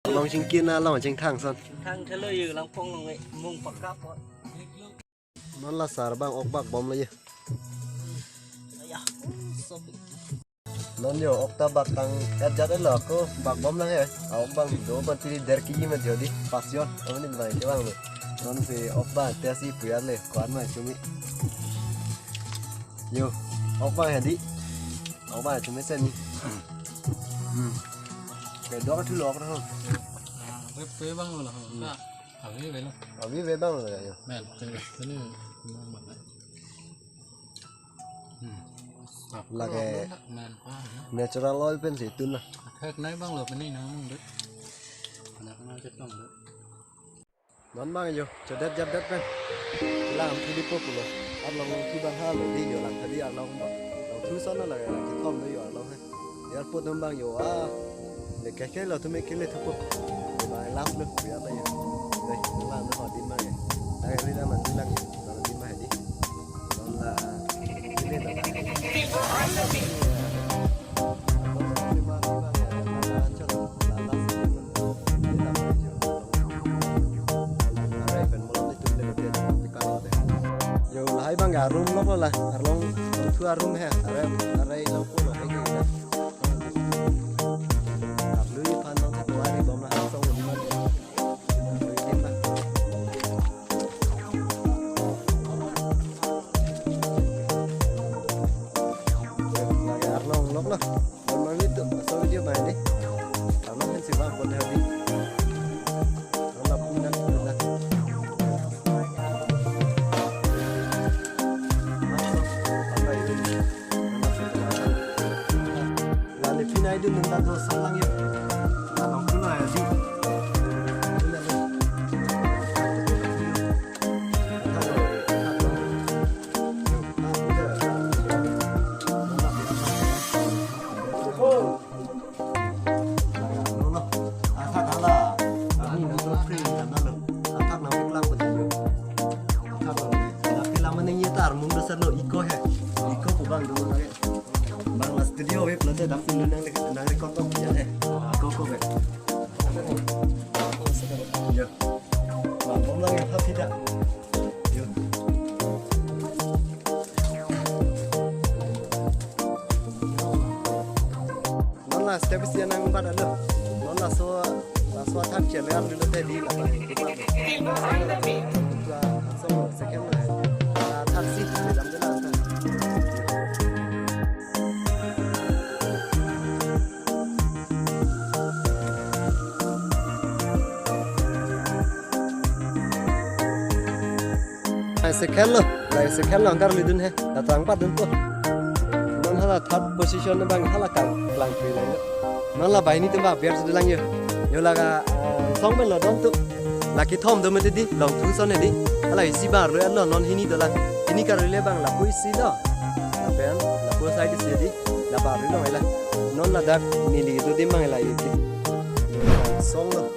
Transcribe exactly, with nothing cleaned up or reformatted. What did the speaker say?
Along chingki na along chingthang son. Thang thelo yo langpong long mung pakka po. Non la sar bang ok bak bom lo ye. Aya. Non yo ok ta bak tang et jat lo ko bak bom lang he. A ok bang do ban tiri der kg ma jodi. Passion. Amin bang ke bang lo. Non si ok bang tesi puyar le kuan ma chumi. Yo, ok bang hedi. Ok bang chumi sen ni. Hmm. Ke dok thu lok ro. Pe pe bang lo. Abi ve lo. Abi ve bang lo ya yo. Men, tene, tene, tene, tene. Hmm. Lake men pa ya. Natural oil pen si tun na. Thek nai bang lo pen ni nang mung det. Anak na chetong det. Non bang yo, chedet jat det pen. Lang thili po pulo. Arlong long thu bang ha lo di yo lang thili arlong bang. Long thu son na lake lang kithom do yo arlong he. Airport non bang yo a. Le keke lo tu me kile thupo. Ba last lo ya ba ya. Dei, la no ho din ma ya. Dei ri la man din lang. La din ma di. Non la. Kile la. Yo, lahai bang a room lo la. Arlong, long thu a room he. Are, are long ko lo he ke. Arlui phan nong satu hari bom na song lima. Arlui dim na. Lagi arlong lok na. Bom na itu, so video ba ni. Arlong kan si bang buat hari. Arlong pun dan pun dan. Langsung, apa itu? Lale pin ai dun nang do salang ya. Abang pun ai di. Iko he, iko pu bang dulu lagi. Bang la studio we pelate dam dulu nang nang record to ya he. Ako ko he. Ya. Bang bom lagi happy dah. Yo. Non la step isi nang bat alo. Non laso, laso athak chele am dilo te di la. Tua, so second la. Athak si le dam de la athak. Ai second lo, ai second lo angkar lidun he, datang pat dun po. Non hala third position bang hala kang lang pri lang. Non la banghini tum ba biar sudah lang yo. Yo laga, eh, song pen lo don tu. Laki thom do mete di, long thu son he di. Hala isi bar lo lo non hini do lang. Hini kar le bang lapu isi do. Lapen, lapu side isi di. La bar lo la. Non ladak neli do dim bang la iki. Song lo.